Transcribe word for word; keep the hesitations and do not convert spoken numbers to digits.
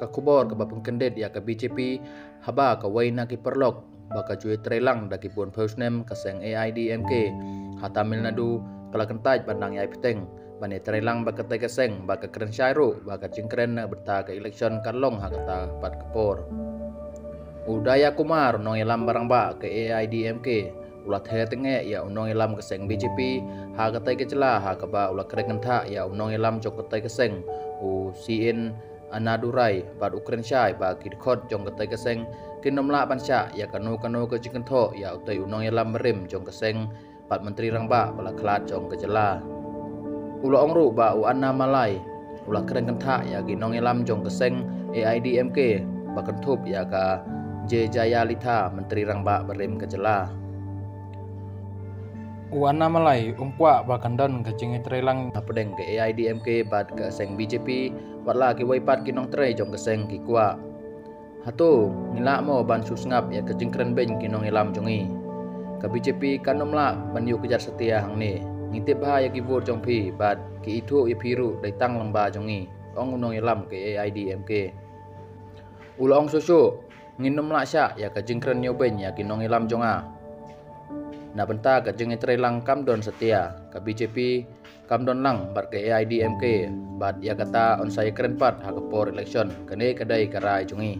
Ka khubor kaba pynkyndit ïa ka B J P, haba kawei na ki paralok ba ka ju ïatreilang da ki bun phew snem, ka seng A I D M K ha Tamil Nadu, ka la kyntait ban nang ïai bteng ban ïatreilang bad katei ka seng, bad ka kren shai ruh ba ka jingkren na bynta ka election kan long ha kata pat ka por. U Udaya Kumar, u nongïalam ba rangbah ka A I D M K, u la ther tyngeh ïa u nongïalam ka seng B J P ha katei ka jylla, ha kaba u la kren kynthah ïa u nongïalam jong katei ka seng, u C N Annadurai, bad u kren shai ba ki dkhot jong katei ka seng kin ym lah ban shah ïa kano kano ka jingkynthoh ïa utei u nongïalam barim jong ka seng bad Myntri Rangbah ba la khlad jong ka jylla. U la ong ruh ba u Annamalai u la kren kynthah ïa ki nongïalam jong ka seng A I D M K ba kynthup ïa ka J Jayalalitha, Myntri Rangbah barim ka jylla. U Annamalai um kwah ba kan don ka jingïatreilang hapdeng ka A I D M K bad ka seng B J P, wat la kiwei pat ki nongtrei jong ka seng ki kwah. Hato ngi lah mo ban shu sngap ïa ka jingkren beiñ ki nongïalam jong ngi? Ka B J P kan ym lah ban ïuh kjat satia hangne. Ngi tip bha ïa ki vote jong phi bad ki ithuh ïa phi ruh dei tang lyngba jong ngi, ong u nongïalam ka A I D M K. U la ong shuh shuh, ngin ym lah shah ïa ka jingkren ïew beiñ ïa ki nongïalam jong nga. Na bynta ka jingïatreilang kam don satia, ka B J P kam don lang bad ka A I D M K, bad ïa kata yn sa ïakren pat ha ka por election, kane ka dei ka rai jong ngi.